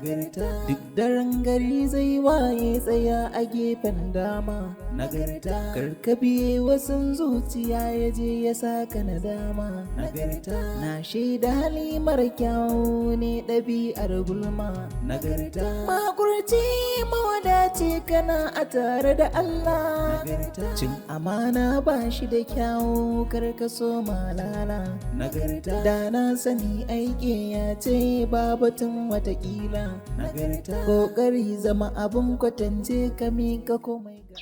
Nagarta. Duk daren gari zai waye, tsaya a gefen dama. Nagarta. Karkabiye wasan zuciya ya je ya saka nadama. Nagarta. Na shaida hali mara kyau ne ɗabi'ar gulma. Nagarta. Makurci mawadaci kana a tare da Allah. Nagarta. Cin amana ba shi da kyau, karkaso malala. Nagarta. Da na sani aiki ya ce ba batun watakila. Nagarta. Kokari zama abun kwatance, ka mika komai ga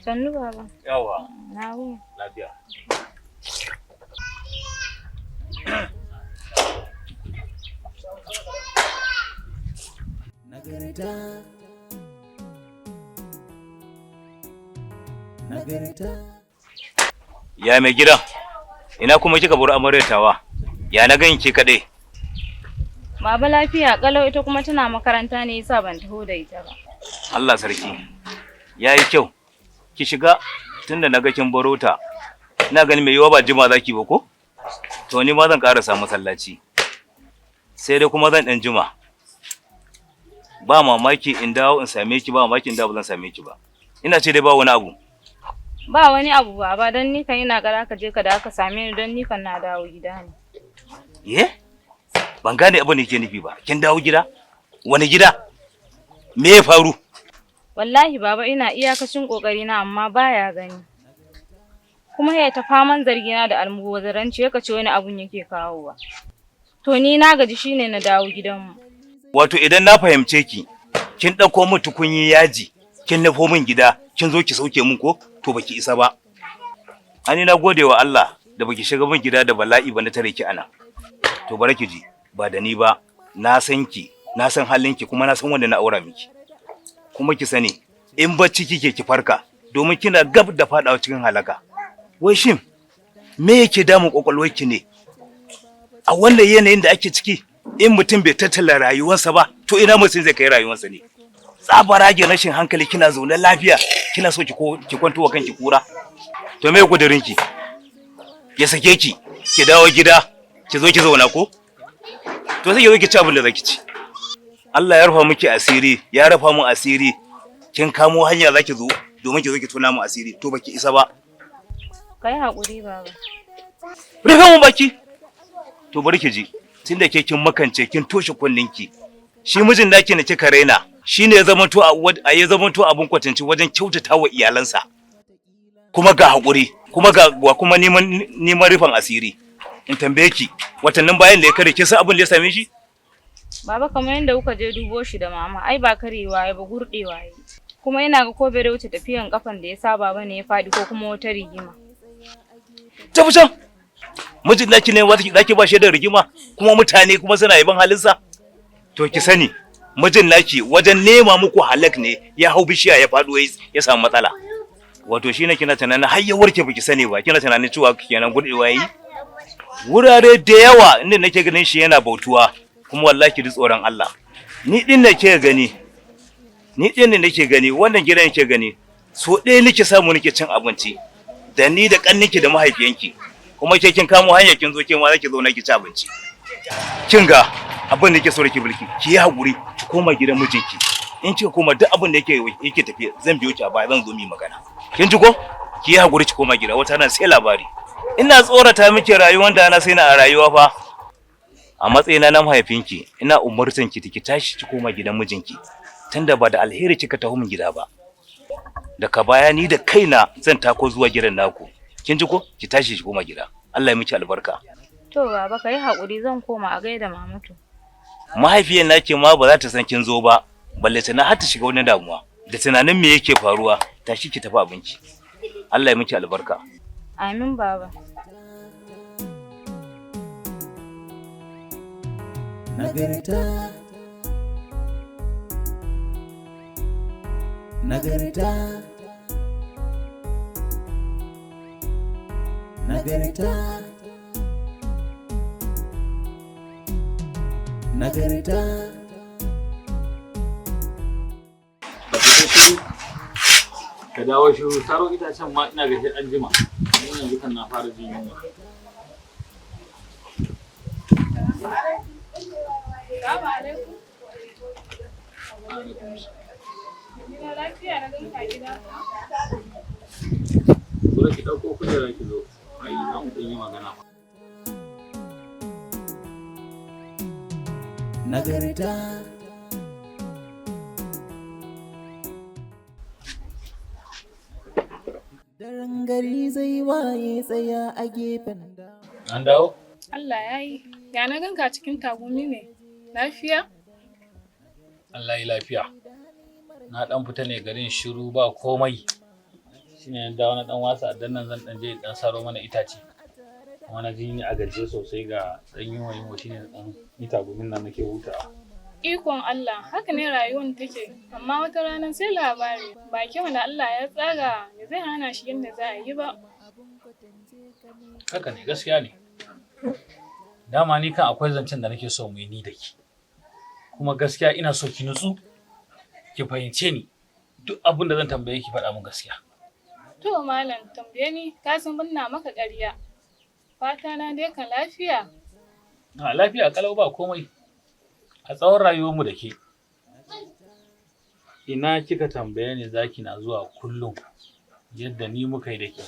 Sannu, baba. Yawa, Na wuni. lafiya. Nagarta. Nagarta. Ya mai gida, ina kuma kika bar amaryar? Ya na gan ki kaɗai? Baba, lafiya kalau, ita kuma tana makaranta ne yasa ban taho da ita ba. Allah sarki. Ya yi kyau. Ki shiga, tunda na ga kin baro ta. Ina ganin mai yiwa ba jima zaki ba ko? To ni ma zan ƙarasa masallaci. Sai dai kuma zan ɗan jima. Ba mamaki in dawo in same ki, ba mamaki in dawo ba zan same ki ba. Ina ce dai ba wani abu. Ba wani abu, baba, don ni kan ina gara ka je ka da ka same ni, don ni kan na dawo gida ne. Ye? Ban gane abin da ke nufi ba. Kin dawo gida? Wani gida? Me ya faru? Wallahi baba, ina iyakacin kokari na amma baya gani. Kuma ya ta faman zargina da almubazaranci, ya ce wani abun yake kawowa. To ni na gaji, shine na dawo gidanmu. Wato idan na fahimce ki, kin ɗauko min tukunyi yaji, kin nufo min gida, kin zo ki sauke min ko? To baki isa ba. Ani na gode wa Allah da baki shiga min gida da bala'i ba na tare ki ana. To bara ki ji, ba da ni ba, na san ki, na san halinki, kuma na san wanda na aura miki. Kuma ki sani, in bacci kike ki farka, domin kina gab da faɗawa cikin halaka. Wai shin me yake damun kwakwalwarki ne? A wannan yanayin da ake ciki, in mutum bai tattala rayuwarsa ba, to ina mutum zai kai rayuwarsa ne? Tsabarage rashin hankali, kina zaune lafiya, kina so ki ko ki kwanto wa kanki kura. To me kudirin ki? Ya sake ki, ki dawo gida, ki zo ki zauna ko? To sai ki zo ki ci abin da zaki ci. Allah ya rufa miki asiri, ya rufa mu asiri. Kin kamo hanya zaki zo domin ki zo ki tona mu asiri, to baki isa ba. Kai haƙuri, baba. Rufe mun baki. To bari ki ji, tunda ke kin makance, kin toshe kunninki, shi mijin naki ne kika raina, shine ya zamanto a ya zamanto abun kwatanci wajen kyautata wa iyalansa, kuma ga hakuri, kuma ga kuma neman rufin asiri. In tambaye ki, watannin bayan da ya kare, kin san abin da ya same shi? Baba, kamar yadda kuka je dubo shi da mama, ai ba karewa ya ba, gurɗewa ya. Kuma ina ga ko bai wuce tafiyan kafan da ya saba bane ya faɗi, ko kuma wata rigima. Tafi can, mijin naki ne wata zaki ba shi da rigima, kuma mutane kuma suna yaban halinsa. To ki sani, mijin naki wajen nema muku halak ne ya hau bishiya ya faɗo ya samu matsala. Wato shine kina tunanin har ya warke, baki sani ba, kina tunanin cewa kenan gurɗewa yi wurare da yawa inda nake ganin shi yana bautuwa. Kuma wallahi ki ji tsoron Allah. Ni din da ke gani, ni din da nake gani, wannan gidan yake gani, so ɗaya nake samu nake cin abinci da ni da kanninki da mahaifiyanki. Kuma ke kin kamo hanya kin zo, ke ma zaki zo na ki ci abinci. Kin ga abin da yake so ki bulki, ki yi hakuri ki koma gidan mijinki. In kika koma, duk abin da yake tafiya, zan biyo ki a baya, zan zo mu yi magana. Kin ji ko? Ki yi hakuri ki koma gida, wata nan sai labari. Ina tsorata miki rayuwar da na sai na a rayuwa fa. A matsayina na mahaifinki, ina umurtan ki ki tashi ki koma gidan mijinki, tunda ba da alheri kika taho min gida ba. Daga baya ni da kaina zan tako zuwa gidan naku. Kin ji ko? Ki tashi ki koma gida. Allah ya miki albarka. To baba, kai haƙuri, zan koma, a gaida mamatu. Mahaifiyar naki ma ba za ta san kin zo ba, balle ta na har ta shiga wani damuwa da tunanin me yake faruwa. Tashi ki tafi abinci. Allah ya miki albarka. Amin, baba. Nagarta. Nagarta. Nagarta. Nagarta. Ka dawo shiru, saro itacen ma ina ga sai an jima. Ni yanzu kan na fara jin yunwa. Gida lafiya na ganka gida. Kura ki ɗauko kujera ki zo. Ai, za mu ɗan yi magana. Nagarta. Daren gari zai waye tsaya a gefen dama. An dawo? Allah ya yi. Ya na ganka cikin tagumi ne. Lafiya? Allah yi lafiya. Na ɗan fita ne garin shiru ba komai. Shine na dawo na ɗan wasa addan nan zan ɗan je in ɗan saro mana itace. Kuma na ji ni a gajiye sosai ga ɗan yunwa yunwa shine na ɗan yi tagumin nan nake hutawa. Ikon Allah, haka ne rayuwar take. Amma wata rana sai labari. Ba kyau da Allah ya tsaga, me zai hana shi yadda za a yi ba. Haka ne gaskiya ne. Dama ni kan akwai zancen da nake so mu yi ni da ki. Kuma gaskiya ina so ki nutsu, ki fahimce ni. Duk abin da zan tambaye ki faɗa mun gaskiya. To malam, tambaye ni, ka san banna maka ƙarya. Fata na dai kan lafiya. A lafiya kalau ba komai. A tsawon rayuwarmu da ke. Ina kika tambaye ni zaki na zuwa kullum yadda ni muka yi da ke.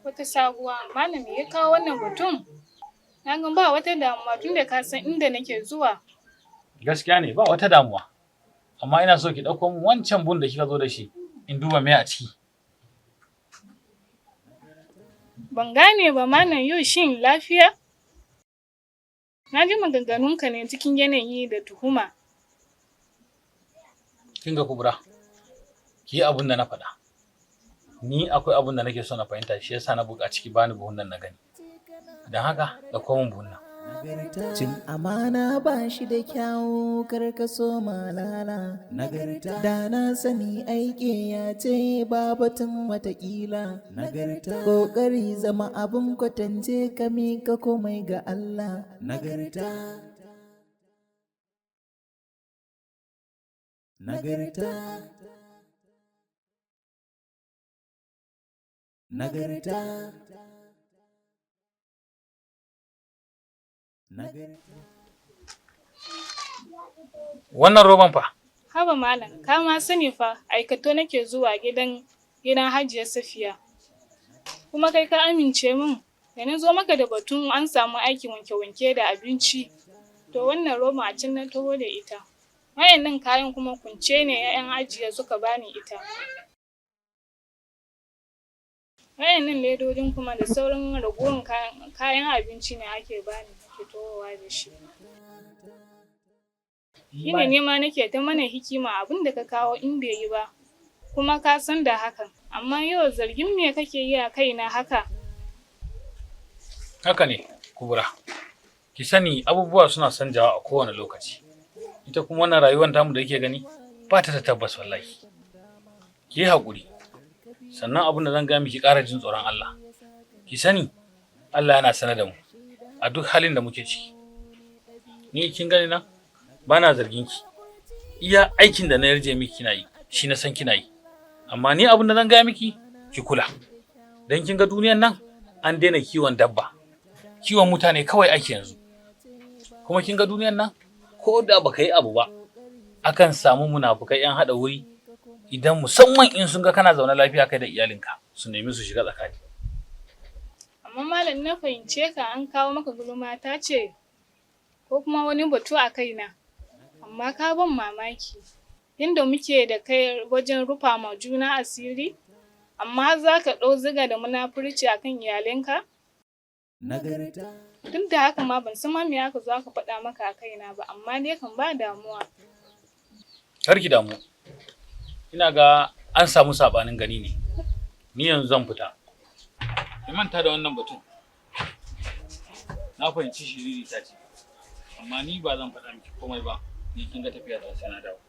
Wata sabuwa, malam me ya kawo wannan batun? Na ga ba wata damuwa tunda ka san inda nake zuwa. Gaskiya ne ba wata damuwa. Amma ina so ki ɗauko min wancan bun da kika zo da shi in duba me a ciki. Ban gane ba malam yau shin lafiya? Na ji maganganunka ne cikin yanayi da tuhuma. Kin ga Kubra, ki yi abun da na faɗa. Ni akwai abun da nake so na fahimta shi yasa na buƙaci ki bani buhun nan na gani. Don haka ɗauko min buhun nan. Nagarta. Cin amana ba shi da kyawu karkaso malala. Nagarta. Da na sani aiki ya ce ba batun watakila. Nagarta. Kokari zama abun kwatance ka mika komai ga Allah. Nagarta. Nagarta. Nagarta. Nagarta. Wannan roban fa? Haba malam, ka ma sani fa aikato nake zuwa gidan Hajiya Safiya. Kuma kai ka amince min da na zo maka da batun an samu aikin wanke-wanke da abinci. To wannan roba a can na taho da ita. Wayannan kayan kuma kunce ne 'ya'yan Hajiya suka bani ita. Wayannan ledodin kuma da sauran ragowar kayan abinci ne ake bani nake tahowa da shi. Shine ne ma nake ta mana hikima abin da ka kawo in bai yi ba, kuma ka san da hakan. Amma yau zargin me kake yi a kaina haka? Haka ne, Kubra. Ki sani abubuwa suna canjawa a kowane lokaci. Ita kuma wannan rayuwar tamu da yake gani ba ta da tabbas wallahi. Ki yi haƙuri. Sannan abin da zan gaya miki ƙara jin tsoron Allah. Ki sani Allah yana sane da mu a duk halin da muke ciki. Ni kin gani na ba na zargin ki. Iya aikin da na yarje miki kina yi, shi na san kina yi. Amma ni abin da zan gaya miki ki kula. Dan kin ga duniyan nan an daina kiwon dabba. Kiwon mutane kawai ake yanzu. Kuma kin ga duniyan nan ko da baka yi abu ba akan samu munafukai 'yan haɗa wuri idan musamman in sun ga kana zaune lafiya kai da iyalinka su nemi su shiga tsakani. Amma malam na fahimce ka an kawo maka gulma ta ce ko kuma wani batu a kaina. Amma ka ban mamaki. Yanda muke da kai wajen rufa ma juna asiri, amma za ka ɗau ziga da munafurci a kan iyalinka? Nagarta. Duk da haka ma ban san ma me aka zo aka faɗa maka a kaina ba, amma dai kan ba damuwa. Kar ki damu. Ina ga an samu saɓanin gani ne. Ni yanzu zan fita. Ki manta da wannan batun. Na fahimci shiriri ta ce. Amma ni ba zan faɗa miki komai ba. Ni kin ga tafiya ta sai na dawo.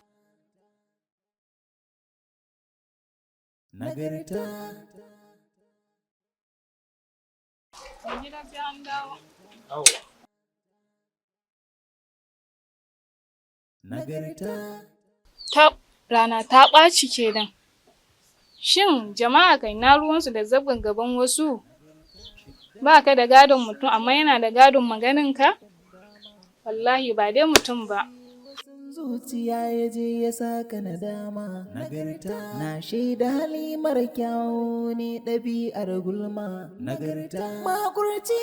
Nagarta. Mai gida sai an dawo. Yawwa. Nagarta. Ta rana ta ɓaci kenan. Shin jama'a kai na ruwansu da zabgan gaban wasu? Ba ka da gadon mutum amma yana da gadon maganinka? Wallahi ba dai mutum ba. Zuciya ya je ya saka nadama. Nagarta na shaida hali mara kyau ne ɗabi'ar gulma. Nagarta makurci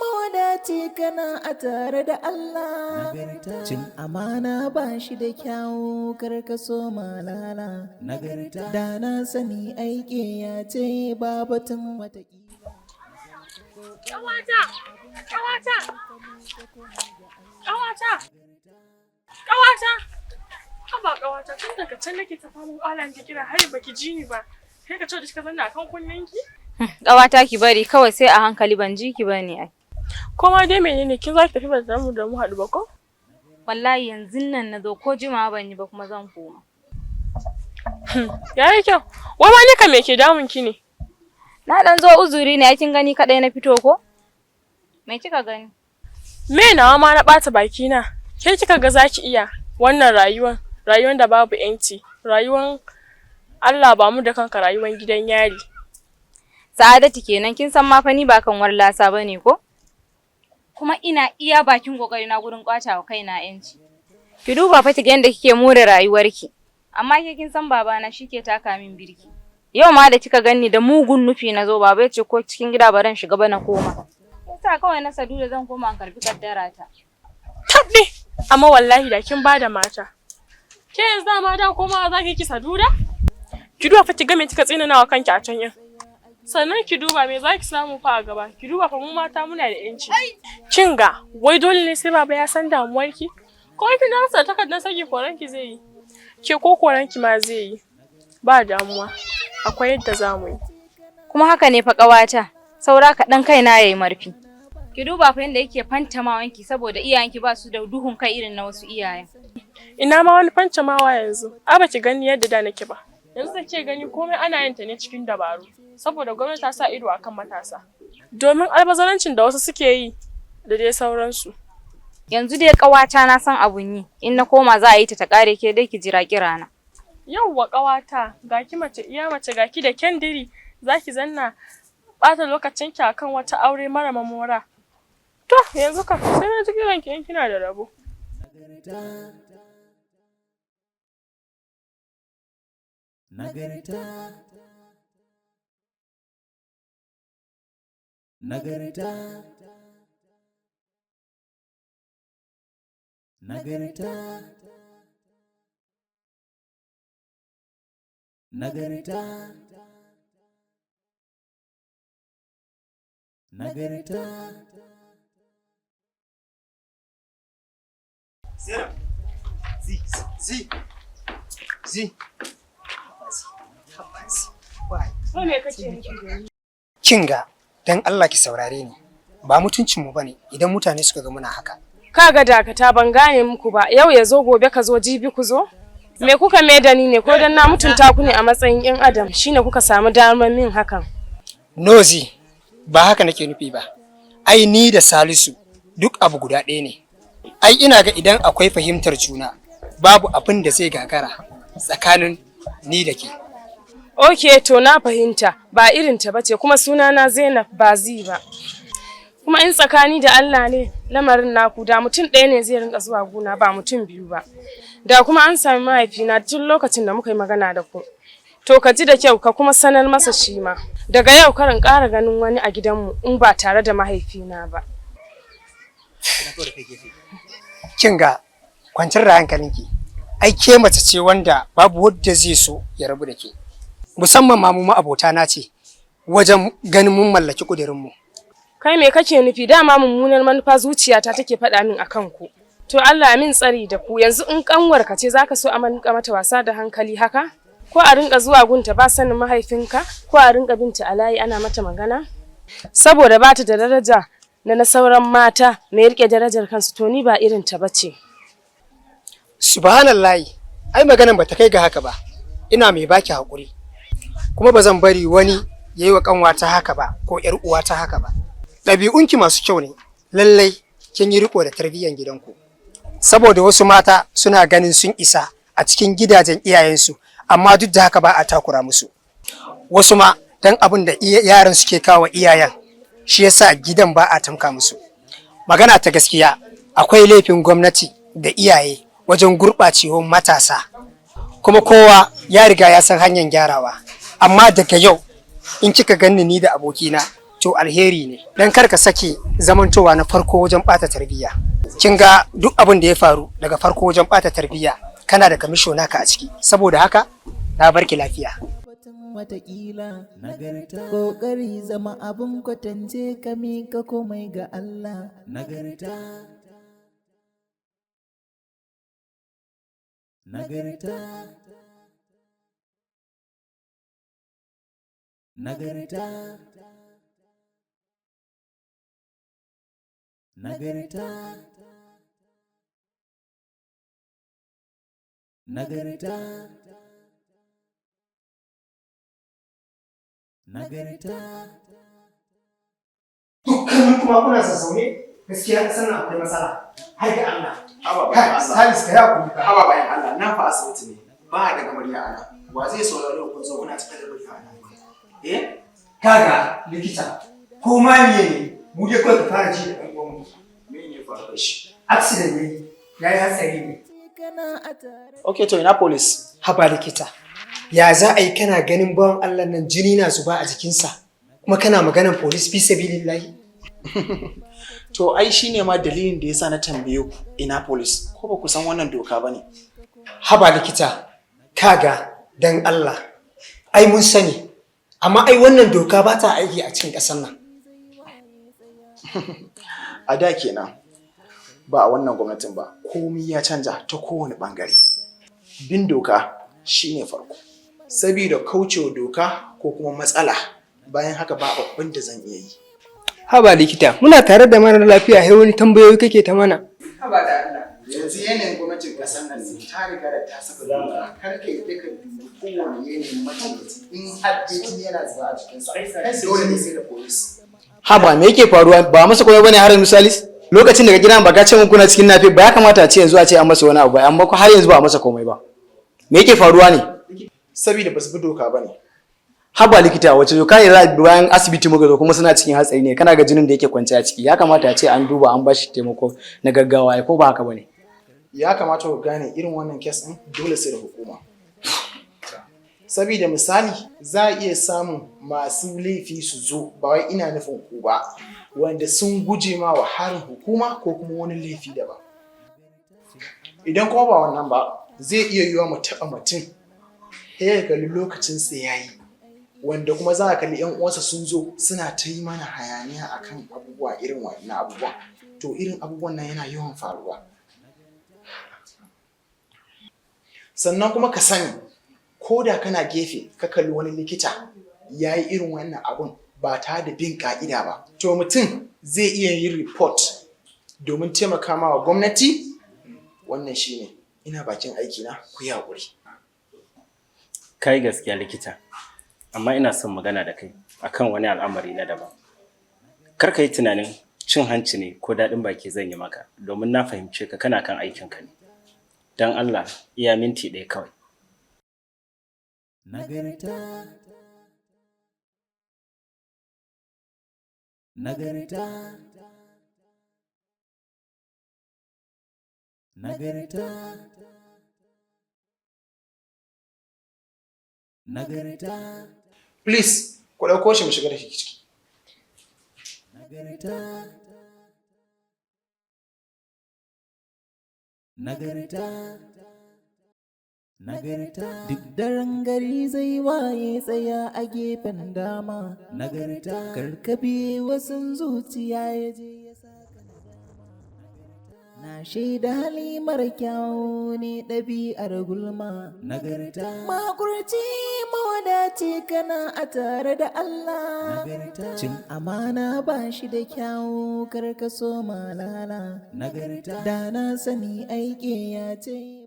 mawadaci kana a tare da Allah. Nagarta cin amana ba shi da kyau karkaso malala. Nagarta da na sani aiki ya ce ba batun wata. Ƙawata! Ƙawata! Ƙawata! Ƙawata! Haba ƙawata, tun daga can nake ta faman ƙwala ki kira har baki ji ni ba. Kai ka ce da kika zanna akan kunnenki? Ƙawata ki bari kawai sai a hankali, ban ji ki bane ai. Ko ma dai menene, kin za ki tafi ba da mu da mu haɗu ba ko? Wallahi yanzu nan na zo, ko jimawa ban yi ba kuma zan koma. Yayi kyau. Wai ma ni ka me ke damun ki ne? Na dan zo uzuri ne, ai kin gani kadai na fito ko? Me kika gani? Me nawa ma na ɓata baki na? Ke kika ga zaki iya wannan rayuwan, rayuwan da babu yanci, rayuwan Allah ba mu da kanka, rayuwan gidan yari. Sa'adatu kenan, kin san ma fa ni ba kan lasa bane ko? Kuma ina iya bakin kokari na gurin kwata wa kaina yanci. Ki duba fa ki ga yanda kike more rayuwarki. Amma ke kin san babana shike taka min birki. Yau ma da kika ganni da mugun nufi na zo, baba ya ce ko cikin gida baran shiga ba na koma. Yasa kawai na sadu da zan koma in karbi kaddara ta. Tabɗi! Amma wallahi da kin bada mata. Ke yanzu dama da komawa za ki ki saduda? Ki duba fa ki ga me kika tsinana wa kanki a can yin. Sannan ki duba me za ki samu fa a gaba. Ki duba fa, mu mata muna da yanci. Kin ga wai dole ne sai baba ya san damuwarki? Ko kin rasa takardar saki, koranki zai yi. Ke ko koranki ma zai yi. Ba damuwa. Akwai yadda za mu yi. Kuma haka ne fa ƙawata, saura kaɗan kaina yayi marfi. Ki duba fa yanda yake fantamawanki saboda iyayenki ba su da duhun kai irin na wasu iyayen. Ina ma wani fancamawa yanzu. A ba ki gani yadda da nake ba. Yanzu da ke gani, komai ana yin ta ne cikin dabaru. Saboda gwamnati ta sa ido akan matasa. Domin albazarancin da wasu suke yi da dai sauransu. Yanzu dai ƙawata na san abun yi, in na koma za a yi ta ta ƙare, ke dai ki jira kirana. Yauwa ƙawata, ga ki mace iya mace, ga ki da kyandiri, za ki zanna ɓata lokacinki akan wata aure mara mamora. To yanzu kam sai na ji kiranki in kina da rabo. Nagarta, nagarta, nagarta, nagarta, nagarta. Zainab, zi, zi, zi. Ko me kake nufi? Kin ga, dan Allah ki saurare ni. Ba mutuncin mu bane idan mutane suka ga muna haka. Kaga dakata, ban gane muku ba. Yau ya zo, gobe ka zo, jibi ku zo. Me kuka mai da ni ne? Ko dan na mutunta ku ne a matsayin 'yan adam shine kuka samu damar min hakan? No Zi, ba haka nake nufi ba. Ai ni da Salisu duk abu guda ɗaya ne. Ai ina ga idan akwai fahimtar juna, babu abin da zai gagara tsakanin ni da ke. Ok, to na fahimta, ba irin ta bace, kuma sunana Zainab ba zi ba. Kuma in tsakani da Allah ne lamarin naku, da mutum ɗaya ne zai rinka zuwa guna, ba mutum biyu ba. Da kuma an sami mahaifina tun lokacin da muka yi magana da ku. To ka ji da kyau, ka kuma sanar masa shi ma. Daga yau karin ƙara ganin wani a gidanmu in ba tare da mahaifina ba. Kin ga, kwantar da hankalinki. Ai ke mace ce wanda babu wadda zai so ya rabu da ke. Musamman ma mu abota na ce wajen ganin mun mallaki kudirinmu. Kai me kake nufi? Dama mummunar manufa zuciyata take faɗa min akan ku. To Allah min tsari da ku. Yanzu in kanwar ka ce zaka so a rinka mata wasa da hankali haka? Ko a rinka zuwa gunta ba sanin mahaifinka, ko a rinka binta a layi ana mata magana? Saboda ba ta da daraja na sauran mata mai rike darajar kansu, to ni ba irin ta bace. Subhanallahi, ai maganan bata kai ga haka ba. Ina mai baki hakuri. Kuma ba zan bari wani ya yi wa kanwata haka ba ko ‘yar uwata haka ba. Ɗabi'unki masu kyau ne, lallai kin yi riko da tarbiyyar gidanku. Saboda wasu mata suna ganin sun isa a cikin gidajen iyayensu, amma duk da haka ba a takura musu. Wasu ma dan abin da yaran suke kawo iyayen, shi yasa gidan ba a tamka musu. Magana ta gaskiya, Akwai laifin gwamnati da iyaye wajen gurɓacewar matasa. Kuma kowa ya riga ya san hanyar gyarawa. Amma daga yau in kika ganni ni da abokina, to alheri ne. Dan kar ka sake zamantowa na farko wajen ɓata tarbiyya. Kin ga duk abin da ya faru daga farko wajen ɓata tarbiyya, kana da kamisho naka a ciki. Saboda haka na barki lafiya. Batun watakila nagarta, kokari zama abin kwatance, ka mika komai ga Allah. Nagarta, nagarta, nagarta, nagarta, nagarta, nagarta. Dukkanin kuma kuna zazzaune, gaskiya ƙasar nan akwai matsala har ga Allah. Haba Kai, bayan Allah. Salis, ka yi hakuri fa. Haba bayan Allah, nan fa asibiti ne. Ba daga murya ana. Wa zai saurari kun zo kuna tafi da murya ana? Eh? Kaga likita, ko ma miye ne, mu dai kawai ka fara ji da ɗan uwanmu. Me ne ya faru da shi? Accident ne, ya yi hatsari ne. Kana a tare. Okay, to ina police. Haba likita, ya za a yi kana ganin bawan Allah nan jini na zuba a jikinsa, kuma kana maganan police, fi sabilillahi? To ai shine ma dalilin da yasa na tambaye ku ina police. Ko ba ku san wannan doka bane? Haba likita, kaga dan Allah, ai mun sani, amma ai wannan doka ba ta aiki a cikin ƙasar nan. A da kenan. Ba a wannan gwamnatin ba. Komai ya canja ta kowane bangare. Bin doka shine farko. Sabida kaucewa doka ko kuma matsala. Bayan haka ba abin da zan iya yi. Haba likita, muna tare da mara lafiya, sai wani tambayoyi kake ta mana. Haba da Allah. Yanzu yanayin gwamnatin kasar nan ne ta riga da ta saka doka, kar ka yadda ka dubi kowane yanayin majinyaci, in har dai jini yana zuba a jikinsa, dole ne sai da police. Haba, me yake faruwa? Ba masa komai bane har yanzu, Salis? Lokacin daga gidan ba ka ce mun kuna cikin nafi ba, ya kamata a ce yanzu a ce an masa wani abu ba, amma ko har yanzu ba a masa komai ba. Me yake faruwa ne? Saboda ba su bi doka ba ne. Haba likita, wace doka ne za a bi bayan asibiti muka zo, kuma suna cikin hatsari ne? Kana ga jinin da yake kwance a ciki, ya kamata a ce an duba, an bashi taimako na gaggawa, ko ba haka bane? Ya kamata ku gane irin wannan case ɗin dole sai da hukuma, saboda misali za a iya samun masu laifi su zo, ba wai ina nufin ku ba, wanda sun guje ma wa harin hukuma ko kuma wani laifi daban. Idan kuma ba wannan ba, zai iya yiwuwa mu taɓa mutum, sai ya kalli lokacin sa yayi, wanda kuma za a kalli yan uwansa sun zo suna ta yi mana hayaniya akan abubuwa irin wannan abubuwan. To irin abubuwan nan yana yawan faruwa. Sannan kuma ka sani, ko da kana gefe ka kalli wani likita ya yi irin wannan abun ba tare da bin ka'ida ba, to mutum zai iya yin report domin taimaka ma wa gwamnati. Wannan shine, ina bakin aikina, ku yi haƙuri. Kai gaskiya likita, amma ina son magana da kai akan wani al'amari na daban. Kar ka yi tunanin cin hanci ne ko daɗin baki zan yi maka, domin na fahimce ka, kana kan aikinka ne. Don Allah, iya minti ɗaya kawai. Nagarta, nagarta, nagarta, nagarta. Please, ku ɗauko shi mu shiga da shi ciki. Nagarta, nagarta, nagarta. Duk daren gari zai waye, tsaya a gefen dama. Nagarta, karkabe wasan zuciya ya je ya saka nadama. Na shaida hali mara kyau ne ɗabi'ar gulma. Nagarta, makurci mawadaci kana a tare da Allah. Nagarta, cin amana ba shi da kyau, karkaso malala. Nagarta, da na sani aiki ya ce.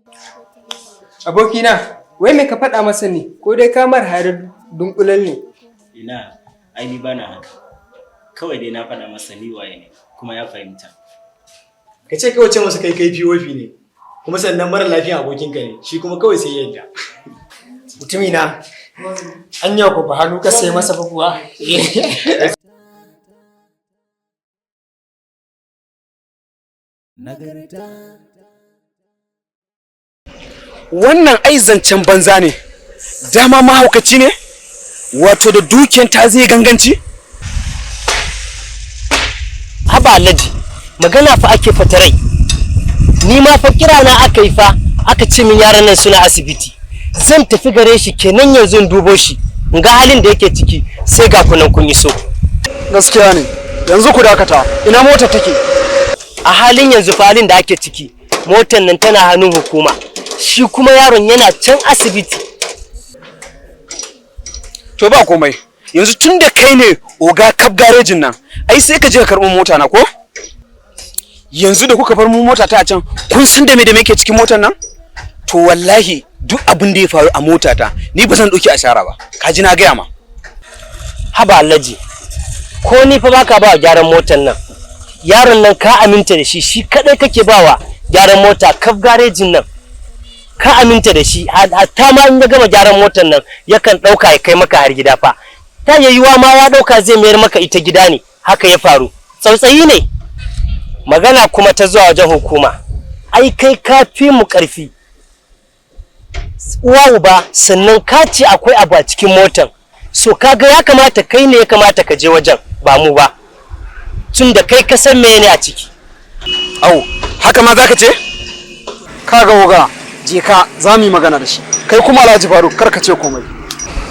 Abokina, wai me ka faɗa masa ne? Ko dai kamar harar dunkulal ne? Ina, ai ni bana haka. Kawai dai na faɗa masa ni waye ne, kuma ya fahimta. Ka ce kawai ce masa kai kai POP ne, kuma sannan mara lafiyan abokinka ne, shi kuma kawai sai ya yadda. Mutumina, anya ko ba hannu ka sai masa ba kuwa? Nagarta. Wannan ai zancen banza ne. Dama mahaukaci ne, wato da dukiyan ta zai ganganci. Haba Alhaji, magana fa ake fatarai. Ni ma fa kira na aka yi fa, aka ce min yaran nan suna asibiti. Zan tafi gare shi kenan yanzu in dubo shi, in ga halin da yake ciki, sai ga kunan kun iso. Gaskiya ne. Yanzu ku dakata, ina motar take? A halin yanzu fa, halin da ake ciki, motar nan tana hannun hukuma, shi kuma yaron yana can asibiti. To, ba komai. Yanzu tun da kai ne oga kaf garejin nan, ai sai ka je ka karɓo mota na ko? Yanzu da kuka bar mu mota ta a can, kun san da me ke cikin motar nan? To wallahi duk abin da ya faru a mota ta, ni ba zan ɗauki asara ba. Ka ji na gaya ma. Haba Alhaji, ko ni fa baka ba wa gyaran motar nan. Yaron nan ka aminta da shi, shi kadai kake bawa gyaran mota kaf garejin nan. Ka aminta da shi, hatta ma in ya gama gyaran motar nan yakan ɗauka ya kai maka har gida fa. Ta yiwuwa ma ya ɗauka zai mayar maka ita gida ne, haka ya faru. Tsautsayi ne. Magana kuma ta zuwa wajen hukuma, ai kai ka fi mu ƙarfi. Uwa uba, sannan ka ce akwai abu a cikin motan. So kaga ya kamata kai ne ya kamata ka je wajen, ba mu ba, tun da kai ka san mene a ciki. Au, haka ma zaka ce? Kaga oga, je ka, za mu yi magana da shi. Kai kuma Alhaji Faruk, kar ka ce komai.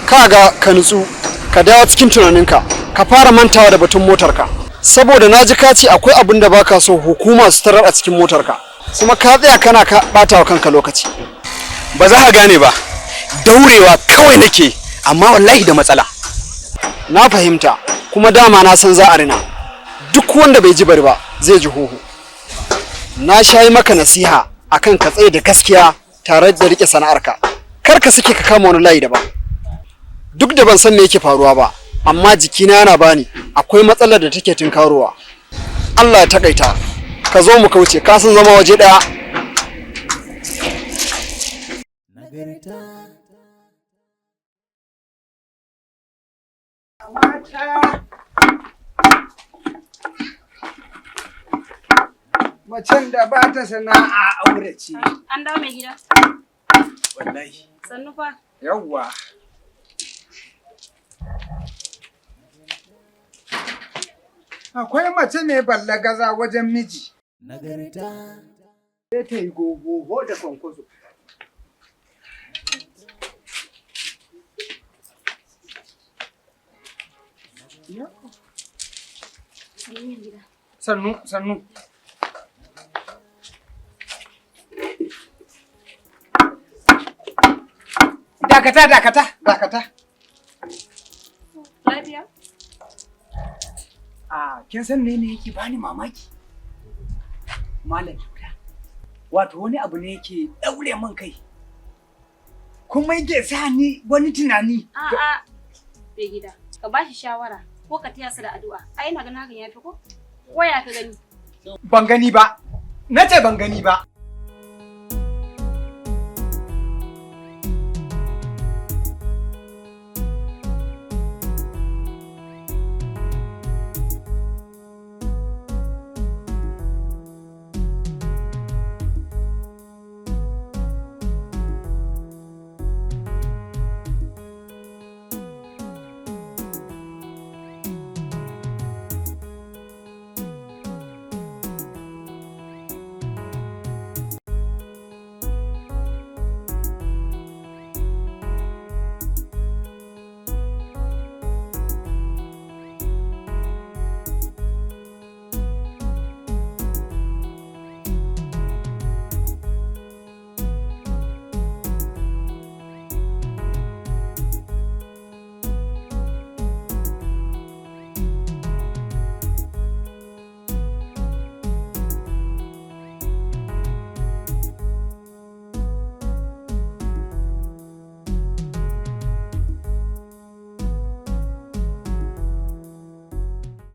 Kaga, ka nutsu, ka dawo cikin tunaninka, ka fara mantawa da batun motarka. Saboda na ji ka ce akwai abin da baka so hukuma su tarar a cikin motarka. Kuma ka tsaya kana ka bata wa kanka lokaci. Ba za ka gane ba. Daurewa kawai nake, amma wallahi da matsala. Na fahimta, kuma dama na san za a rina. Duk wanda bai ji bari ba, zai ji hoho. Na sha yi maka nasiha akan ka tsaye da gaskiya tare da rike sana'arka. Kar ka sake ka kama wani layi daban. Duk da ban san me yake faruwa ba, amma jikina yana bani akwai matsalar da take tunkarowa. Allah ya takaita. Ka zo mu kauce, ka san zama waje daya. Nagarta. Mata, macen da ba ta sana'a aure ce. An dawo, mai gida. Wallahi. Sannu fa. Yawwa. Akwai mace mai ballagaza wajen miji. Nagarta. Sai ta yi gogogo da kwankwaso. Sannu, mai gida. Sannu, sannu. Dakata, dakata, dakata. Lafiya? A kin san me ne yake bani mamaki? Malam Dauda. Wato wani abu ne yake daure min kai. Kuma yake sa ni wani tunani. A'a, mai gida, ka ba shi shawara ko ka taya su da addu'a. Ai ina ganin hakan yafi ko? Ko ya ka gani? Ban gani ba. Na ce ban gani ba.